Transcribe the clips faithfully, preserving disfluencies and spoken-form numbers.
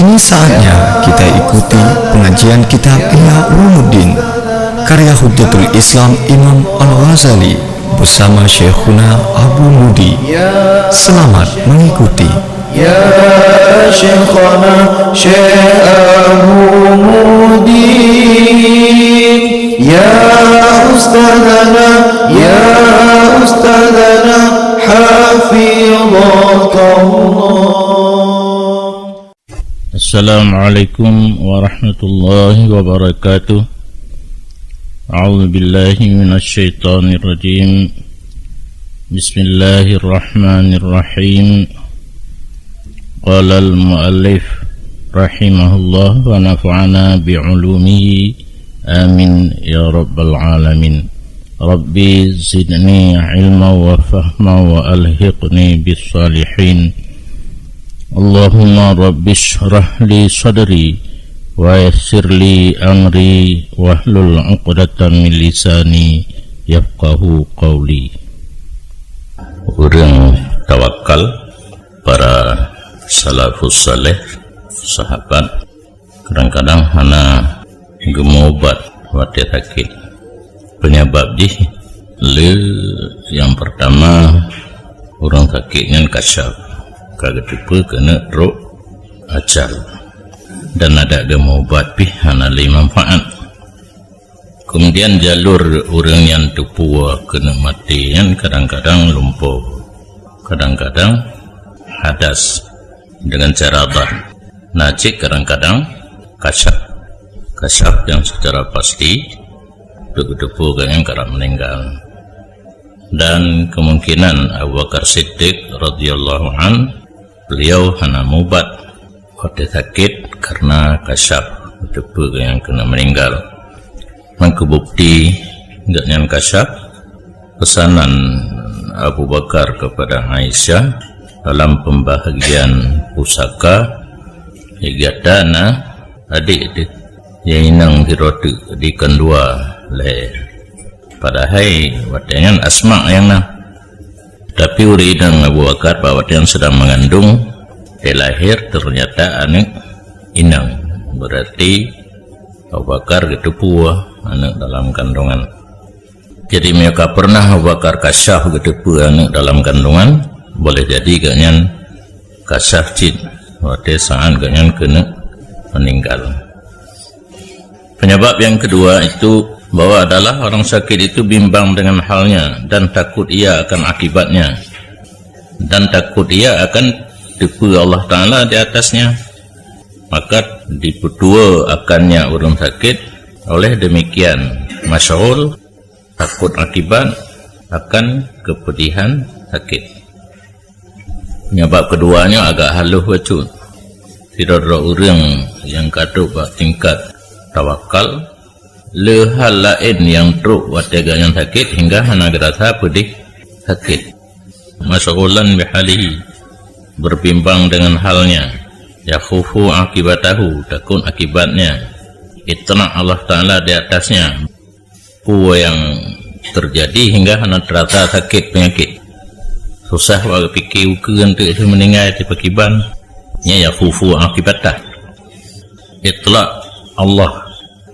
Ini saatnya kita ikuti pengajian kitab Ihya Ulumuddin, karya Hujjatul Islam Imam Al-Ghazali bersama Syekhuna Abu Mudi. Selamat mengikuti. Ya Syekhana Syekh Abu Mudi, ya Ustadzana, ya Ustadzana, hafidhakallah. Assalamualaikum warahmatullahi wabarakatuh. A'udzubillahi minasyaitonirrajim. Bismillahirrahmanirrahim. Qalal muallif rahimahullah wa nafa'ana bi'ulumihi. Amin ya rabbal alamin. Rabbi zidni ilma wa fahma wa alhiqni bis salihin. Allahumma rabbi shrah li sadri wa yassir li amri wahlul 'uqdatam min lisani yafqahu qawli. Ureuëng tawakal, para salafus saleh, sahabat, kadang-kadang hana geumeuubat watée sakét. Penyebab jih le nyang pertama, ureuëng sakét nyan kasyaf, ka geuteupeue keuneuk trok ajal, dan adak geumeuubat pih hana le manfaat. Kemudian jalur ureuëng nyang teupeue keuneuk maté nyan kadang-kadang lumpoe, kadang-kadang hadas dengan cara zahir. Na cit kadang-kadang kasyaf, kasyaf yang secara pasti untuk geuteupeue gobnyan karap meninggal. Dan kemungkinan Abu Bakar Siddiq radhiyallahu an, beliau hana mubat watée sakét karena kasyaf, geuteupeue gobnyan keuneuk meninggal. Maka bukti gobnyan kasyaf, pesanan Abu Bakar kepada Aisyah dalam pembahagian pusaka, gata na adék teuh nyang inong sidroe teuk dikandua lé. Padahai watée nyan Asma nyang na. Tapi ureuëng inong Abu Bakar bak watée nyan sedang mengandung, di lahir ternyata aneuk inong. Berarti Abu Bakar geuteupeue aneuk dalam kandungan. Jadi meunyoe ka pernah Abu Bakar kasyaf geuteupeue aneuk dalam kandungan, boleh jadi gobnyan kasyaf cit watée saat gobnyan keuneuk meninggal. Penyebab yang kedua itu bahwa adalah orang sakit itu bimbang dengan halnya dan takut ia akan akibatnya, dan takut ia akan teupeue Allah Ta'ala di atasnya. Maka dipeutuwoe akannya ureuëng sakét, oleh demikian masyghul, takut akibat akan keupeudihan sakét. Nyang bab keudua nyoe agak halôh bacut. Sidroe-droe ureuëng nyang ka trok bak tingkat tawakal, le hal laén nyang trok watée gobnyan sakét hingga hana geurasa peudeh sakét. Masyghulan bihalihi, berbimbang dengan halnya. Yakhufu akibatahu, takut akibatnya. Itlak Allah Ta'ala di atasnya. Peue nyang teujadi hingga hana teurasa sakét peunyakét. Susah bak geupiké ukeue anteuk si meuninggai si pakiban. Nyan yakhufu akibatah. Itlak Allah.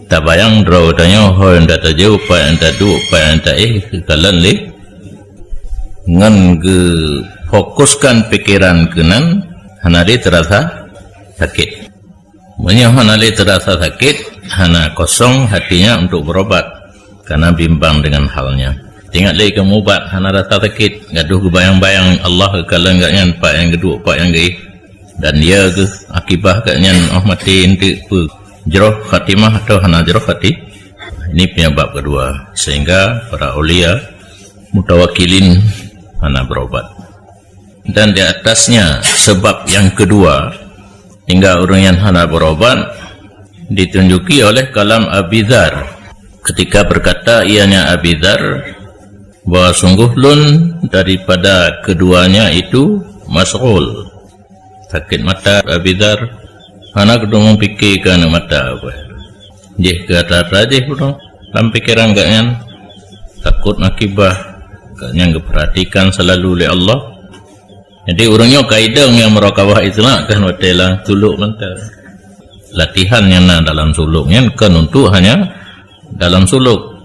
Tabayang droe tanyoe ho nyang tatajok, pat nyang taduek, pat nyang taéh, geukalon lé. Ngon geufokuskan pikeran keunan, hana lé teurasa sakét. Meunyoe hana lé teurasa sakét, hana kosong hatinya untuk berobat, karena bimbang dengan halnya. Ingat lé, keu mubat hana rasa sakét, gadoh geubayang-bayang Allah geukalon gobnyan, pat nyang geuduek, pat nyang geuéh. Dan ya geuh akibah gobnyan óh maté eunteuk peue jroh khatimah atau hana jroh khati-, ini penyebab kedua, sehingga para aulia mutawakilin hana berobat. Dan di atasnya sebab yang kedua, hingga ureuëng nyan hana berobat, ditunjuki oleh kalam Abi Dzar. Ketika berkata ianya Abi Dzar, bahwa sungguh lôn daripada keduanya itu masyghul. Sakét mata Abi Dzar, hana keudong meupiké keu aneuk mata. Jih keu atra-atra jih bunoe lam pikeran gobnyan, takot akibah gobnyan geupeuratikan seulalu lé Allah. Jadi ureuëng nyoe ka idong nyang muraqabah itlaq kan watée lam suluk mantong. Latihan nyang na dalam suluk nyan kon untuk hanya dalam suluk.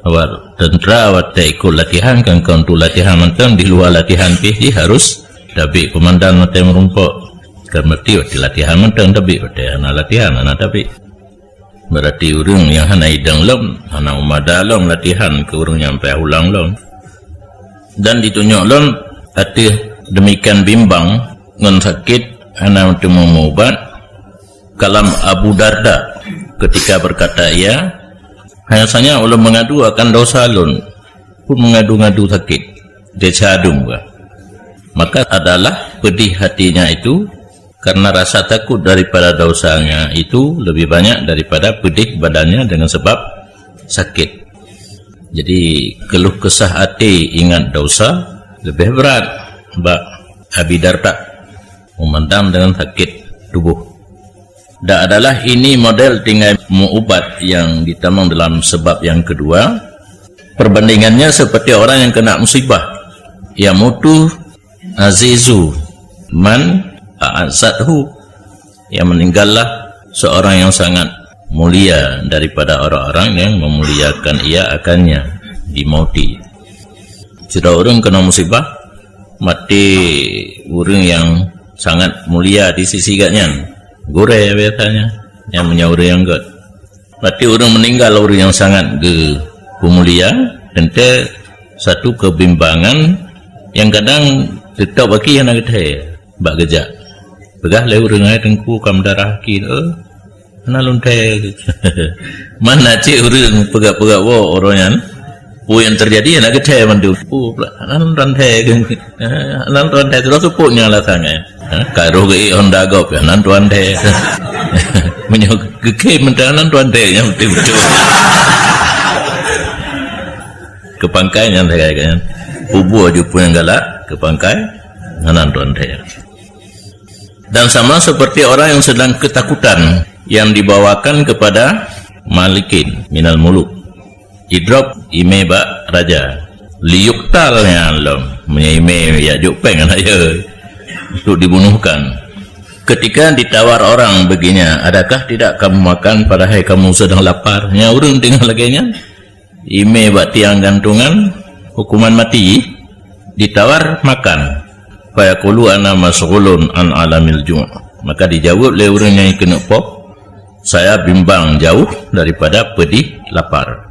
Awak tentera watée ikut latihan kan kon untuk latihan mantong, di luar latihan pih jih harus tabik komandan watée meurumpok. Kan berarti watée latihan mantong tabik, watée hana latihan hana tabik. Berarti ureuëng nyang hana idong lom, hana umada lom latihan keu ureuëng nyang payah ulang lom. Dan ditunyok lom ateueh demikian bimbang ngon sakét hana teumé meuubat, kalam Abu Darda ketika berkata ia, "Hanya saja ulôn mengadu akan dosa lôn, pun mengadu-ngadu sakét, dia cadum ka." Maka adalah pedih hatinya itu karena rasa takut daripada dosanya itu lebih banyak daripada pedih badannya dengan sebab sakit. Jadi, keluh kesah até ingat dosa lebih berat bak Abi Darda memandang dengan sakit tubuh. Dan adalah ini model tinggai meuubat yang ditamong dalam sebab yang kedua, perbandingannya seperti orang yang kena musibah, yamutu azizu man a'azzathu, yang meninggallah seorang yang sangat mulia daripada orang-orang yang memuliakan ia akannya, dimauti. Sidroe ureuëng kena musibah, maté ureuëng yang sangat mulia di sisi gobnyan, gurée biasanya, nyang meunyoe ureuëng nyang gét. Berarti ureuëng meninggal ureuëng nyang sangat geupeumulia, teuntée satu kebimbangan nyang kadang teutap aki hana geuthée bak geujak. Peugah lé ureuëng, "Hai Teungku, ka meudarah aki, eh, hana lôn thée." Mana cit ureuëng peugah-peugah woe uroe nyan, peue nyang teujadi hana geuthée mandum. Peue pula, hana lôn thée. Hana lôn thée, terus seupôt nyang alasan, eh. Ha, ka roh geuék Honda gob, hana lôn thée. Meunyoe geukhem mantong hana lôn thée, nyang beutôi-beutôi. Keu pangkai nyan sagai nyan. Peue buet jih peue nyang galak, keu pangkai hana lôn thée. Dan sama seperti orang yang sedang ketakutan yang dibawakan kepada malikin minal muluk. Idrop imé bak raja. Liyuktal nyan lom. Meunyoe imé jak jok péng aneuk yue untuk dibunuhkan. Ketika ditawar orang baginya, "Adakah tidak kamu makan padahai kamu sedang lapar?" Nyan ureuëng deungoe lagée nyan, imé bak tiang gantungan, hukuman mati, ditawar makan. Fayaqulu, "Ana masyghulun an alamil ju'." Maka dijaweueb lé ureuëng nyang keuneuk poh, "Saya bimbang jauh daripada pedih lapar."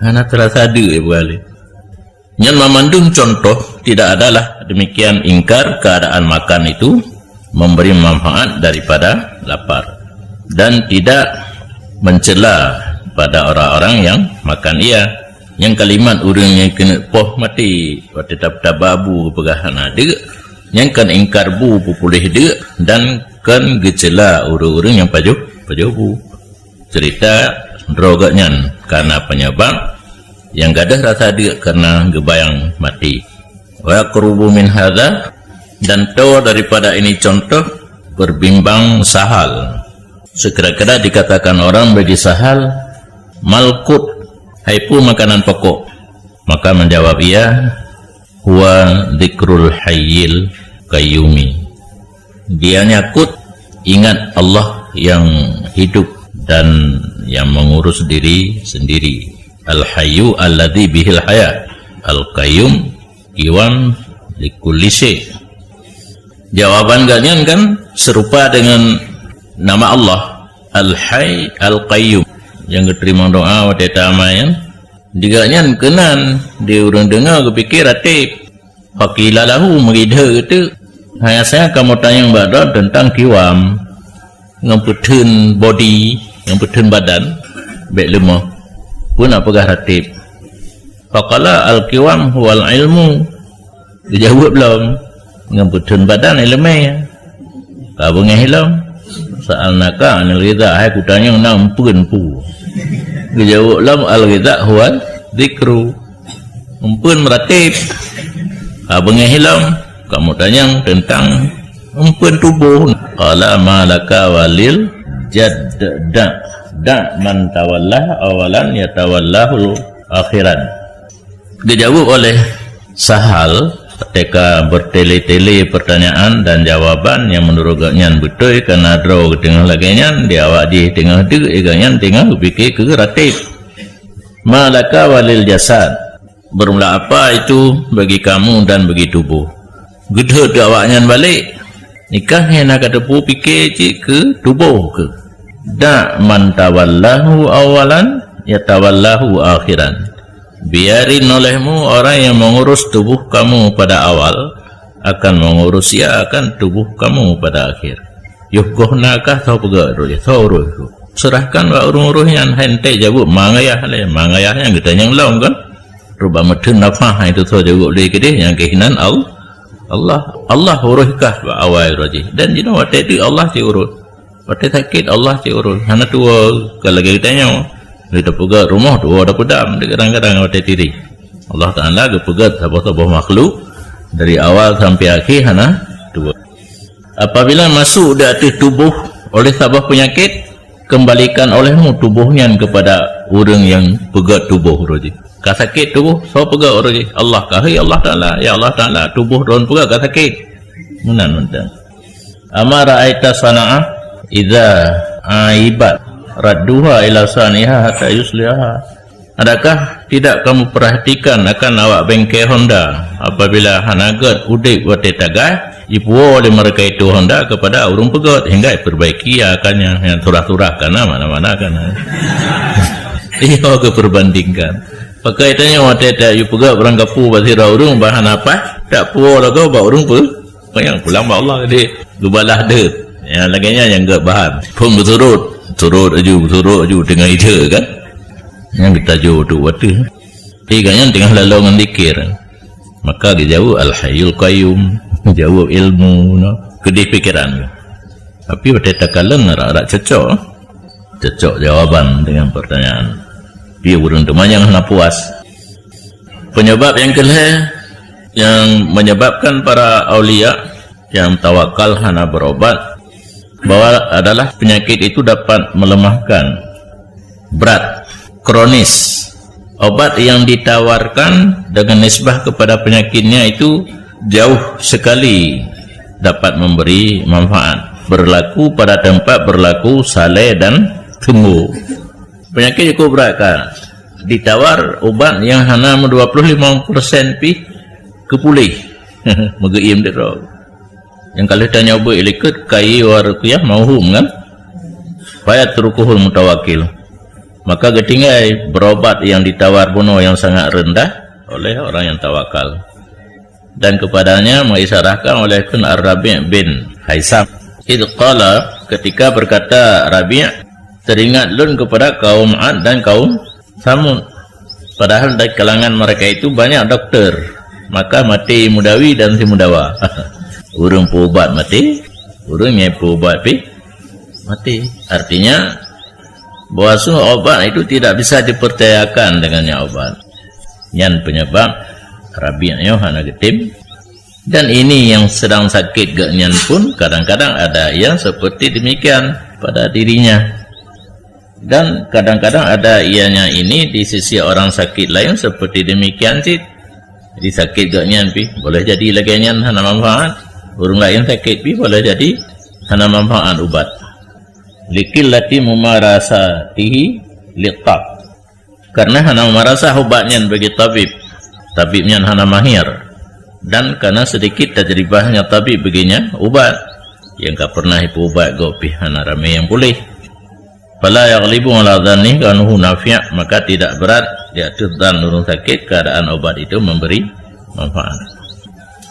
Hana teurasa deuk ibu kali. Nyan mamandum contoh tidak adalah demikian ingkar keadaan makan itu memberi manfaat daripada lapar dan tidak mencela pada orang-orang yang makan ia. Nyang kalimat ureuëng nyang keuneuk poh maté, watée tab-, taba bu geupeugah hana deuk, nyang kon ingkar bu peupuléh deuk dan kon geucela ureuëng-ureuëng nyang pajoh, pajoh bu. Cerita droe gobnyan karena penyebab nyang gadôh rasa deuk karena geubayang maté. Wa yaqrubu min hadza, dan to daripada ini contoh berbimbang Sahal. Sekira-kira dikatakan orang bagi Sahal, "Mal qut, hai peue makanan pokok?" Maka menjawab ia, "Huwa dzikrul hayyil qayyumi." Dianya qut, ingat Allah yang hidup dan yang mengurus diri sendiri. Al-Hayyu alladzi bihil hayat. Al-Qayyum, Qiwam likulli syai'. Jawaban gobnyan kan serupa dengan nama Allah, Al-Hayy Al-Qayyum. Nyang geuteurimong doa watée taamai nyan, di gobnyan keunan di ureuëng deungoe geupike rateb. Faqila lahu, meugidhe geuteuk, "Hai Asa, kamoe tanyong bak droe teuntang Qiwam, ngon peutheun bodi, ngon peutheun badan, bék leumoh. Peue na peugah rateb?" Faqala, "Al-qiwam huwal ilmu." Geujaweueb lom, "Ngon peutheun badan iéleumé." Ka beungéh lom, "Sa'alnaka 'anil ghidha, hai kutanyong na eumpeuen peue." Geujaweueb lom, "Al-ghidha huwa dzikru." Eumpeuen meuratéb. Ka beungéh lom, kamoe tanyong teuntang eumpeuen tuboh. "Qala ma laka walil jadd, da' man tawalla awalan yatawallahu akhiran." Geujaweueb oleh Sahal, Teuka bertele-tele pertanyaan dan jawaban nyang meunurot gobnyan beutôi, karna droe geuteungoh lagée nyan, di awak jih teungoh deuk, gobnyan teungoh geupike keu rateb. Ma laka walil jasad. Bermula apa itu bagi kamu dan bagi tubuh? Geudhôt awaknyan balek. Nikah nyan na ka teupeu pike cit keu tuboh keuh. Da' man tawallahu awalan, yatawallahu akhiran. Biarin olehmu orang yang mengurus tubuh kamu pada awal, akan mengurus ia akan tubuh kamu pada akhir. Yoh goh na kah, soe peugah droe, soe urus. Serahkan bak ureuëng-ureuëng nyan, hai enteuk jaweueb mangayah lé, mangayah nyang geutanyong lom kan. Ruba meutheun nafah itu soe jaweueb lé keudeh, nyang keuhinan Al-, Allah. Allah urus kah bak awai droe jih. Dan jinoe watée teuk Allah cit urus. Watée sakét Allah cit urus. Hana tuwoe ka lagée geutanyoe. Lé tapeugah rumoh tuwoe tapeudam, kadang-kadang watée tiri. Allah Taala geupeugah saboh-saboh makhluk dari awal sampai akhir hana tuwoe. Apabila masuk di ateueh tuboh oleh saboh peunyakét, kembalikan olehmu tuboh nyan kepada ureuëng nyang peugét tuboh droe jih. Ka sakét tuboh, soe peugét droe jih? Allah. Ka hei Allah Taala, ya Allah Taala, tuboh droen peugét ka sakét. Meunan mantong. Ama ra'aita sana'ah idza aibat radduha ila saniha hatta yusliha. Adakah tidak kamu perhatikan akan awak bengke Honda, apabila hana gét udeb watée tagaih, jipuwoe lé mereka itu Honda kepada ureuëng peugét hingga diperbaiki akannya, nyang surah-surah kana mana-mana kana. Iya, geuperbandingkan. Pakai tanya watée tak jipeugét barang kapu bak sidroe ureuëng bah hana paih, tak puwoe lagoe bak ureuëng pe-, Nyang pulang bak Allah tadi. Geubalah deuet. Nyang lagée nyan nyang gét bahan. Phon beusurot. Surot aju, surot aju teungoh ija kan. Nyang geutajo tu watée. Tiga nyan teungoh lalo ngon zikir. Maka geujaweueb Al-Hayyul Qayyum, geujaweueb ilmu, no. Keudeh pikiran. Tapi watée takalon rak-rak cocok. Cocok jawaban dengan pertanyaan. Tapi ureuëng teuma nyang hana puas. Penyebab yang kelhée yang menyebabkan para aulia yang tawakal hana berobat bahwa adalah penyakit itu dapat melemahkan, berat, kronis. Obat yang ditawarkan dengan nisbah kepada penyakitnya itu jauh sekali dapat memberi manfaat. Berlaku pada tempat berlaku saleh dan tumbuh. Penyakit cukup berat kan? Ditawar ubat yang hana dua puluh lima persen pih keupuléh. Meugeuiem dek droe. Nyang ka lheueh tanyoe beuet likot kayi wa ruqyah mauhum kan? Fayatrukuhul mutawakkil. Maka geutinggai berobat yang ditawar bunoe yang sangat rendah oleh orang yang tawakal. Dan kepadanya meuisyarahkan oleh Kun Ar-Rabi' bin Haisam. Idh qala, ketika berkata Rabi', teringat lôn kepada kaum Ad dan kaum Samud. Padahal dari kalangan mereka itu banyak doktor. Maka maté mudawi dan si mudawa. Ureuëng peuubat maté, ureuëng nyang peuubat pih maté. Artinya, bahwa sungguh obat itu tidak bisa dipercayakan dengannya obat. Nyan penyebab Rabi' nyoe hana geutem. Dan ini yang sedang sakit geuhnyan pun kadang-kadang ada yang seperti demikian pada dirinya. Dan kadang-kadang ada ianya ini di sisi orang sakit lain seperti demikian cit. Jadi sakit geuhnyan pih boleh jadi lagée nyan hana manfaat. Ureuëng lain sakit pih boleh jadi hana manfaat ubat. Likillati mumarasatihi litab. Karena hana marasah ubat nyan bagi tabib. Tabib nyan hana mahir. Dan karena sedikit tajribahnya tabib baginya ubat. Yang ka pernah ipeuubat gob pih hana ramé nyang puléh. Fala yaghlibu ala dhanni kaunuhu nafi', maka tidak berat di ateueh dhan ureuëng sakit keadaan obat itu memberi manfaat.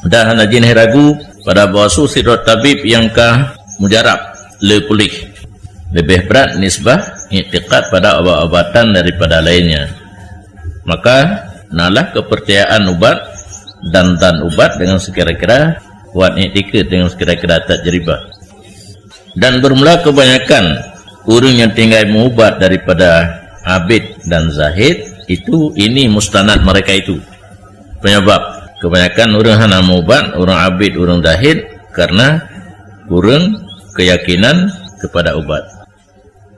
Dan hana jih ragu pada bahwa su sidroe tabib nyang ka mujarab le puléh. Lebih berat nisbah iktikad pada obat-obatan daripada lainnya. Maka nalah kepercayaan ubat dan dhan ubat dengan sekira-kira, kuat iktikad dengan sekira-kira tajribah. Dan bermula kebanyakan ureuëng nyang tinggai meuubat daripada abid dan zahid, itu ini mustanad mereka itu. Penyebab kebanyakan ureuëng hana meuubat, ureuëng abid, ureuëng zahid, karena kurang keyakinan kepada ubat.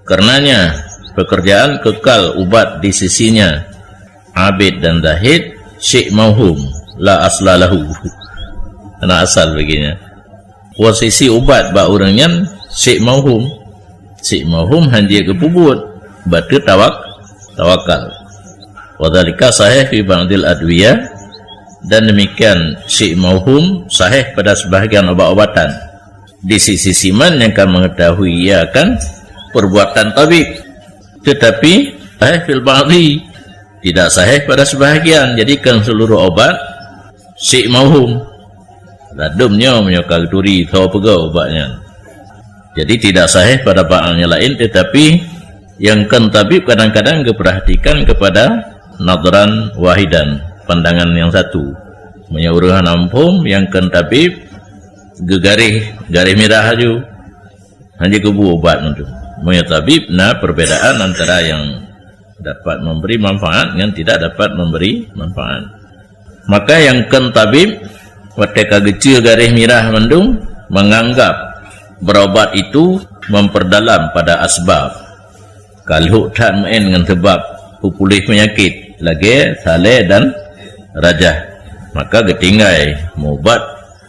Karenanya, pekerjaan kekal ubat di sisinya, abid dan zahid, syai' mauhum, la asla lahu. Hana asal bagi nyan. Posisi ubat bak ureuëng nyan syiek mauhum. Syiek mauhum hana jeuet geupeubuet, bak teu tawak-, tawakal. Wa dzalika sahih fi ba'dil adwiyah, dan demikian syiek mauhum sahih pada sebahagian ubat-ubatan. Di sisi siman yang ka mengetahui ia akan perbuatan tabib. Tetapi sahih fil ba'di, tidak sahih pada sebahagian. Jadi kan seluruh obat syiek mauhum. Ladom nyoe meunyoe ka geuturi tho peugah ubat nyan. Jadi tidak sahih pada bak nyang laén, tetapi nyang kon tabib kadang-kadang geuperhatikan kepada nadran wahidan, pandangan yang satu. Meunyoe ureuëng hana muphom, nyang kon tabib geugaréh, garéh mirah laju. Hana geubu ubat mandum. Meunyoe tabib na perbedaan antara yang dapat memberi manfaat ngan tidak dapat memberi manfaat. Maka nyang kon tabib, watée ka geucue garéh mirah mandum, menganggap berobat itu memperdalam pada asbab. Ka lhok that meu'en ngon sebab peupuléh peunyakét, lagée salée dan rajah. Maka geutinggai meuubat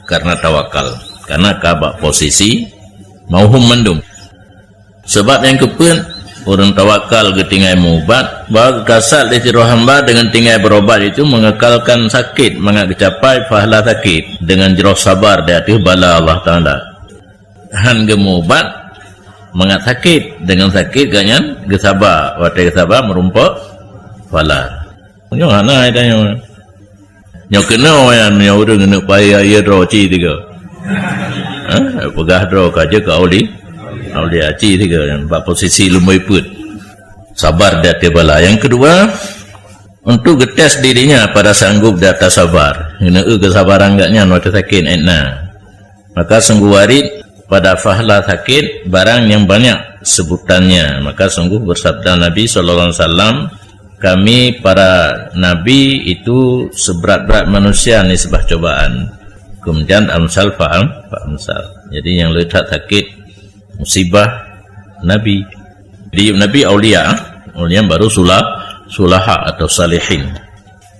karena tawakal, karena ka bak posisi mauhum mandum. Sebab nyang keupeuet, ureuëng tawakal geutinggai meuubat, bahwa geukasat lé sidroe hamba dengan tinggai berobat itu mengekalkan sakit, mangat geucapai pahala sakit dengan jroh sabar di ateueh bala Allah Taala. Han geumeuubat mangat sakét, dengan sakét gobnyan geusaba, watée geusaba meurumpok pahala. Nyoe hana tanyoe. Nyoe keunoe nyan, nyoe ureuëng keuneuk payah, ya droe ci tiga. Ha? Peugah droe ka jeuet keu auli, aulia ci tiga nyan, bak posisi lumboi peuet. Sabar di ateueh bala. Yang kedua, untuk geutes dirinya pada sanggup di atas sabar. Ngeuneu keusabaran gobnyan watée sakét, eh, na. Maka sungguh warid pada fahla sakit barang yang banyak sebutannya. Maka sungguh bersabda Nabi sallallahu alaihi wasallam, "Kami para nabi itu seberat-berat manusia nisbah cobaan." Kemudian amsal fa am-, fa amsal. Jadi yang le that sakit musibah nabi. Di nabi aulia, aulia baru sula-, sulaha atau salihin.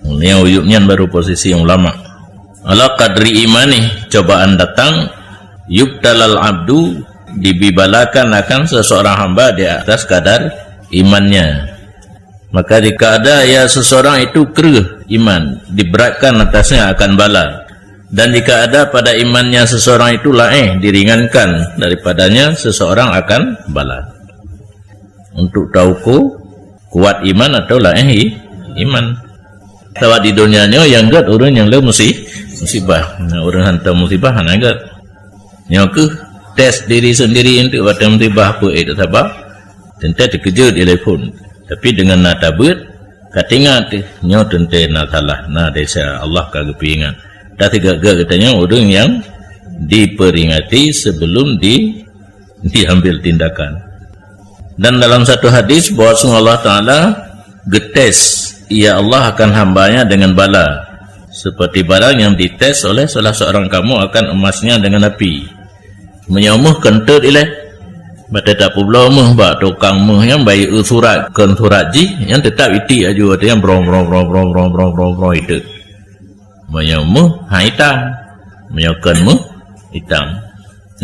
Nyoe yub nyan baru posisi ulama. Ala qadri imani, cobaan datang, yubtalal abdu, dibibalakan akan seseorang hamba di atas kadar imannya. Maka jika ada ya seseorang itu kreueh iman, diberatkan atasnya akan bala. Dan jika ada pada imannya seseorang itu laéh, diringankan daripadanya seseorang akan bala. Untuk tauko kuat iman atau laéh i-, iman. Sabab di donya nyoe nyang gét ureuëng nyang le musi-, musibah. Nah, ureuëng hantom musibah hana gét. Nyoe keuh tes diri sendiri untuk watée musibah peue, eh, tak sabar. Teuntée teukeujot di telepon. Tapi dengan na tabeuet, ka teuingat, nyoe teuntée na salah, na desya, Allah ka geupeuingat. Tapi gét-gét geutanyoe ureuëng nyang diperingati sebelum di diambil tindakan. Dan dalam satu hadis bahwa Allah Taala geutes, ya Allah akan hambanya dengan bala, seperti barang yang dites oleh salah seorang kamu akan emasnya dengan api. Meunyoe méuh keuntut ilée, batée tapubloe méuh bak tukang méuh nyang bayeue surat, kon surat jih, nyang teutap itiek aju watée nyan brong, brong, brong, brong, brong, brong, brong, brong, iteuk. Meunyoe méuh, ha, itam. Meunyoe kon méuh, itam.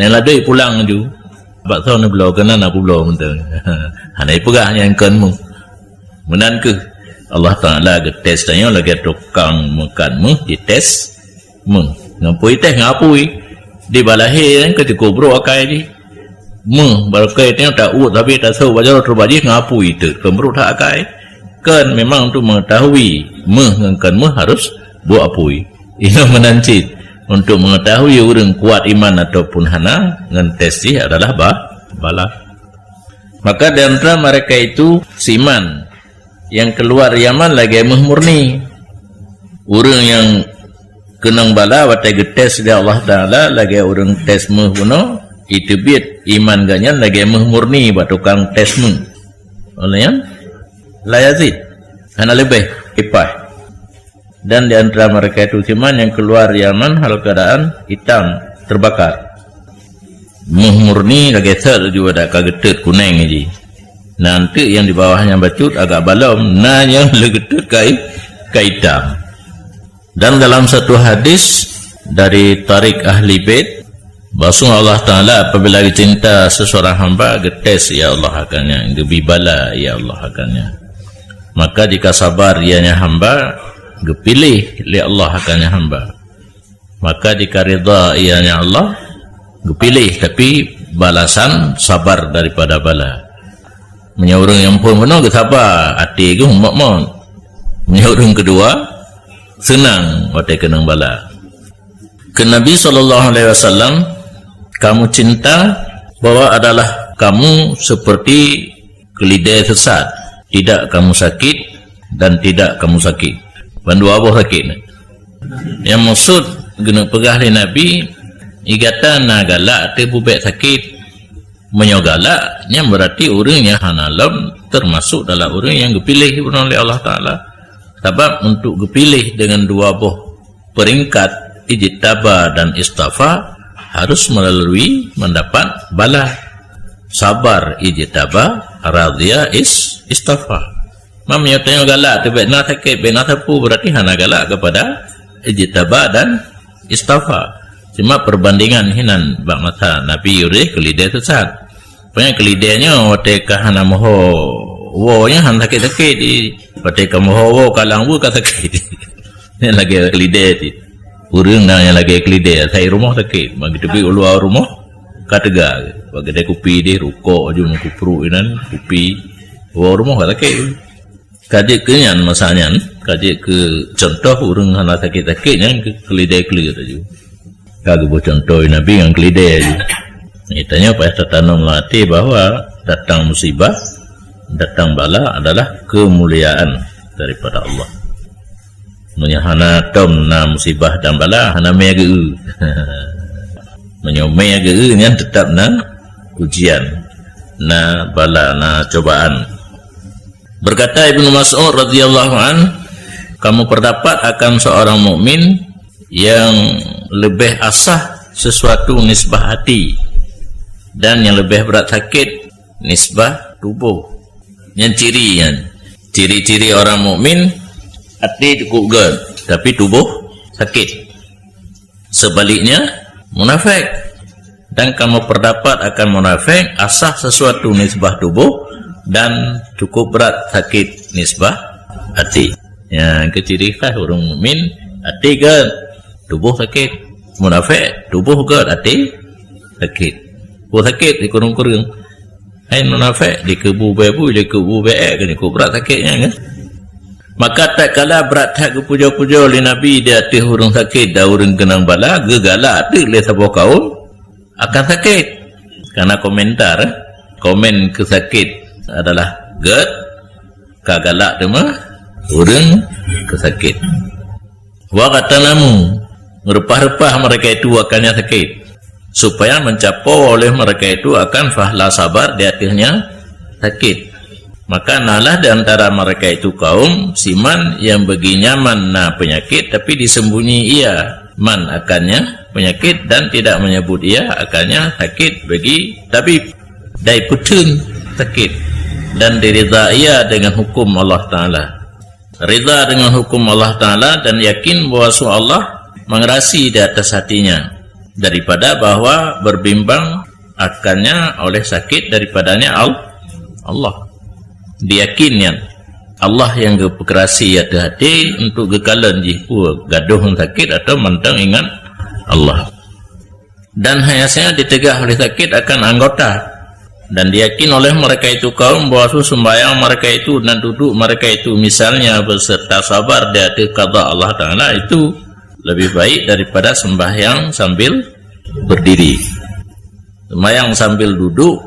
Nyang ladoi pulang ju. Bak soe neubloe keunan na peubloe mantong. Hana ipeugah nyang kon méuh. Meunan keuh Allah Taala geutés tanyoe lagée tukang meukat méuh jités méuh. Ngon peue ités? Ngon apui. Di balahé nyan ka cukup brok akai jih. Méuh, barokei tanyoe ta-uet sabe tasôk bak jaroe teubajih ngon apui teuk, kon brok that akai. Kon memang untuk mengetahui méuh ngon kon méuh harus buet apui. Inoe meunan cit, untuk mengetahui ureuëng kuat iman ataupun hana, ngon tes jih adalah ba-, bala. Maka di antara mereka itu siman yang keluar Yaman lagée méuh murni. Ureuëng nyang keunong bala watée geutés lé Allah Taala lagée ureuëng tés méuh bunoe, iteubiet iman gobnyan lagée méuh murni bak tukang tés méuh. Oleh nyan, la yazid, hana leubeh, ipah. Dan di antara mereka itu siman yang keluar Yaman hal keadaan hitam, terbakar. Méuh murni lagée sat laju adak ka geutot kuneng jih. Na eunteuk nyang di bawah nyan bacut agak balom, na nyang le geutot ka i-, ka itam. Dan dalam satu hadis, Dari Tariq Ahli Bait, bahwasanya Allah Taala apabila geucinta seseorang hamba, geutes ia Allah akannya, geubri bala ia Allah akannya. Maka jika sabar ianya hamba, geupiléh lé Allah akannya hamba. Maka jika ridha ianya Allah, geupiléh, tapi balasan sabar daripada bala. Meunyoe ureuëng nyang phon bunoe geusaba, até geuh mot-mot. Meunyoe ureuëng keudua, seunang watée keunong bala. Keu Nabi sallallahu alaihi wasallam, "Kamu cinta bahwa adalah kamu seperti keulidée sesat, tidak kamu sakit dan tidak kamu sakit." Bandua boh sakit. Nyang maksud geuneuk peugah lé Nabi, "Gata na galak ateueh bubek sakit." Meunyoe galak, nyan beurati ureuëng nyang hana lom teumasok dalam ureuëng nyang geupiléh bunoe lé Allah Taala. Sabab untuk geupiléh deungon dua boh peringkat, ijtaba dan istafa, harus melalui mendapat bala. Sabar ijtaba, radhiya is-, istafa. Mam nyoe tanyoe galak teuh bék na sakét, bék na sapeue, beurati hana galak keupada ijtaba dan istafa. Cuma perbandingan hinan bak masa Nabi ureuëng keulidée sesat. Pokoknya keulidée nyoe watée ka hana moho woe nyan hana sakét-sakét di. Watée ka moho woe kalang woe ka sakét. Nyan lagée keulidée ti. Ureuëng na nyang lagée keulidée, asai rumoh sakét. Bak geuteubiet u luwa rumoh ka teuga. Bak geudée kupi deh, rukok aju meukupruk inan, kupi. Woe rumoh ka sakét. Ka jeuet keu nyan masa nyan, ka jeuet keu cuntoh ureuëng hana sakét-sakét nyan keu keulidée kleuet aju. Ka geuboh cuntoh Nabi ngon keulidée aju. Tanyoe payah tatanom lam até bahwa datang musibah, datang bala adalah keumuliaan daripada Allah. Meunyoe hana tom na musibah dan bala, hana mé geu. Meunyoe mé geu nyan teutap na ujian, na bala, na cobaan. Berkata Ibnu Mas'ud radhiyallahu an, "Kamu berdapat akan seorang mukmin yang lebih asah sesuatu nisbah hati dan yang lebih berat sakit nisbah tubuh." Nyan ciri nyan. Ciri-ciri orang mukmin, hati cukup gét, tapi tubuh sakét. Sebaliknya, munafik. Dan kamu berdapat akan munafik, asah sesuatu nisbah tubuh dan cukup berat sakit nisbah hati. Nyang keu ciri khas ureuëng mukmin, hati gét, tubuh sakét. Munafik, tubuh gét, hati sakét. Peue sakét dikureueng-kureueng. Hai munafik, dikeubu bée bui, dikeubu bée ék, keuneuk brat sakét nyan kan? Maka tatkala brat that geupujoe-pujoe lé Nabi di ateueh ureuëng sakét dan ureuëng keunong bala, geugalak teuk lé saboh kaum akan sakét. Karena komentar, eh, komen keu sakét adalah gét, ka galak teuma ureuëng keu sakét. Wa qatanamu, meurupah-rupah mereka itu akan nyang sakét, supaya mencapai oleh mereka itu akan fahla sabar di atasnya sakét. Maka nalah di antara mereka itu kaum siman yang bagi nyaman na penyakit, tapi disembunyi ia man akannya penyakit dan tidak menyebut ia akannya sakét bagi tabib. Dai peuteun sakét dan diridha ia dengan hukum Allah Taala. Ridha dengan hukum Allah Taala dan yakin bahwa Allah mengerasi di atas hatinya daripada bahwa berbimbang akannya oleh sakét daripadanya Al-, Allah. Diyakinkan Allah yang geupeukerasi ateueh até untuk geukalon jih peue gadôh sakét atau mantong ingat Allah. Dan hanya saja diteugah oleh sakét akan anggota. Dan diyakin oleh mereka itu kaum bahwa sembahyang mereka itu dan duduk mereka itu misalnya beserta sabar di atas qada Allah Taala itu lebih baik daripada sembahyang sambil berdiri. Sembahyang sambil duduk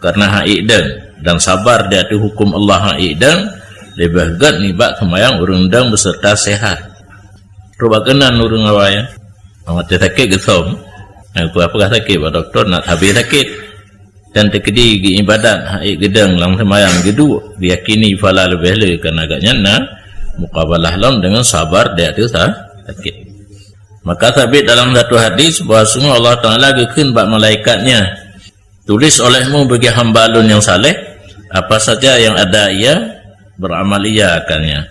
karena hak ideng dan sabar di atas hukum Allah hak ideng lebih gét nibak sembahyang ureuëng deng beserta sehat. Rubah keunan ureuëng awai. Awai teu sakét geusom. Nyang peugah-peugah sakét bak dokto nak habéh sakét. Dan teukeudi geuibadat hak ék geudeng lam seumayang geuduek, diyakini pahala leubeh le karena gobnyan na mukabalah lom deungon sabar di ateueh sa-, sakét. Maka sabit dalam satu hadis bahwa sungguh Allah Taala geukheun bak malaikat-Nya, "Tulis olehmu bagi hamba Lôn nyang saleh apa saja yang ada ia beramal ia akannya.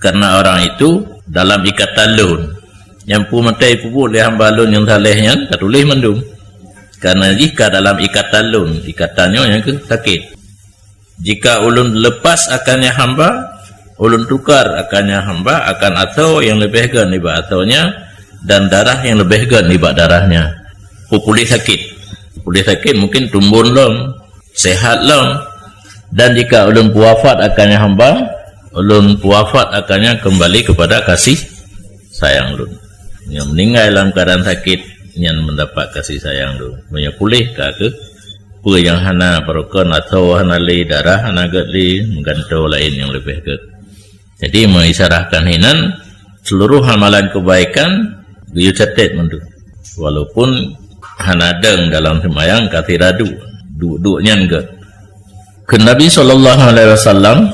Karena orang itu dalam ikatan Lôn." Nyang peumaté peubuet lé hamba lôn nyang saleh nyan, ka tuléh mandum. Karena jih ka dalam ikatan lôn, ikatan nyoe nyang keuh sakét. Jika ulôn lepas akannya hamba, ulôn tukar akannya hamba akan asoe nyang leubeh gét nibak asoe nyan dan darah nyang leubeh gét nibak darah nyan. Peupuléh sakét. Peupuléh sakét mungkin tumbon lom, sehat lom. Dan jika ulôn peuwafat akannya hamba, ulôn peuwafat akannya kembali kepada kasih sayang lôn. Nyang meuninggai lam keuadaan sakét, nyan mendapat kasih sayang lôn. Meunyoe puléh ka keuh, peue nyang hana, barokon asoe hana lé, darah hana gét lé, meugantoe laén nyang leubeh gét. Jadi, meuisyarahkan hinan, seluruh amalan kebaikan geuyue catet mandum. Walaupun hana deueng dalam seumayang, ka sira duek, duek-duek nyan gét. Kheun Nabi sallallahu alaihi wasallam,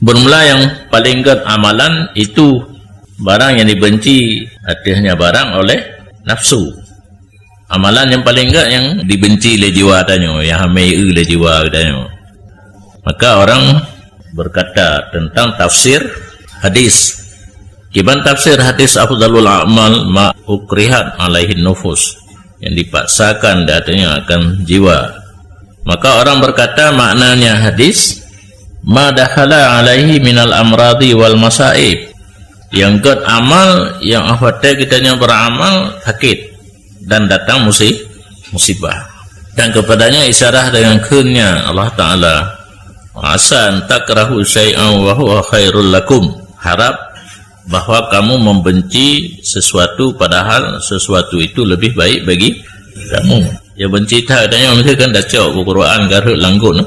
bermula yang paling gét amalan itu barang yang dibenci, artinya barang oleh nafsu. Amalan nyang paleng gét nyang dibenci lé jiwa tanyoe, nyang hamé eu lé jiwa tanyoe. Maka orang berkata tentang tafsir hadis. Kiban tafsir hadis afdalul a'mal ma ukrihat alaihin nufus, yang dipaksakan di atasnya akan jiwa. Maka orang berkata maknanya hadis ma dakhala alaihi minal amradi wal masaib. Yang gét amal yang akhwate kita nyoe beramal sakét dan datang musi-, musibah. Dan kepadanya isyarah dengan kheunnya Allah Ta'ala, "Asa an takrahu syai'an wa huwa khairul lakum." Harap bahwa kamu membenci sesuatu padahal sesuatu itu lebih baik bagi kamu. Ya benci that tanya mesti kan dah cok Quran garut langgut.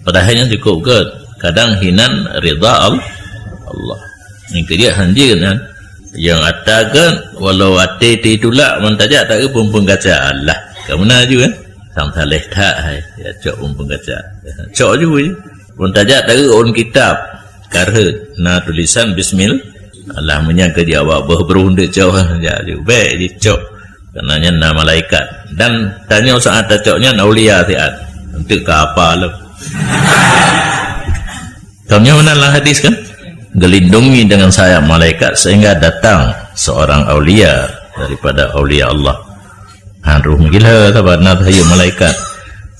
Padahai nyan cukup gét. Kadang hinan ridha Al-, Allah. Nyang keu jeuet han jeuet nyan. Nyang ata gét, walau até titulak, meutajak taeu peumpung kaca. Alah, ka meunan ju kan? Sang saleh that hai. Ya cok peumpung kaca. Cok ju je. Meutajak taeu ôn kitab. Karheuet na tulisan bismil. Alah, meunyan keu jawab beuh brun deuek cok. Jak ju. Bèk jicok. Karena nyan na malaikat. Dan tanyoe saat tacok nyan aulia siat. Untuk ke apa lom? Tanyoe meunan lam hadis kan? Gelindungi dengan sayap malaikat sehingga datang seorang aulia daripada aulia Allah. Ha, roh meugila saban na sayap malaikat.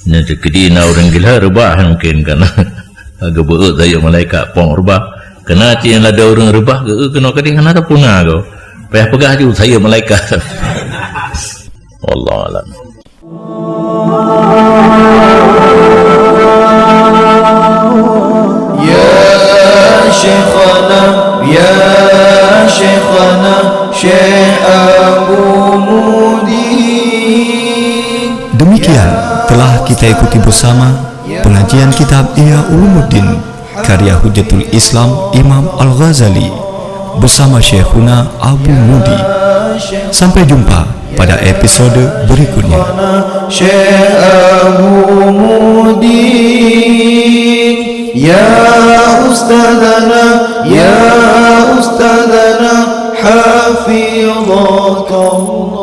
Nyan cukudi na ureueng gila reubah mungkin kan. Geubeuet sayap malaikat pong reubah. Kena cit nyang lada ureueng reubah geu keunoe kadang hana tapuna ko. Payah peugah ju sayap malaikat. Wallahu a'lam. Ya Syekhana, ya Syekhana, Syekh Abu Mudi. Demikian telah kita ikuti bersama pengajian kitab Ihya Ulumuddin karya Hujjatul Islam Imam Al-Ghazali bersama Syekhuna Abu Mudi. Sampai jumpa pada episode berikutnya. Syekh Abu Mudi, ya Ustadzana, ya Ustadzana, hafidhakallah.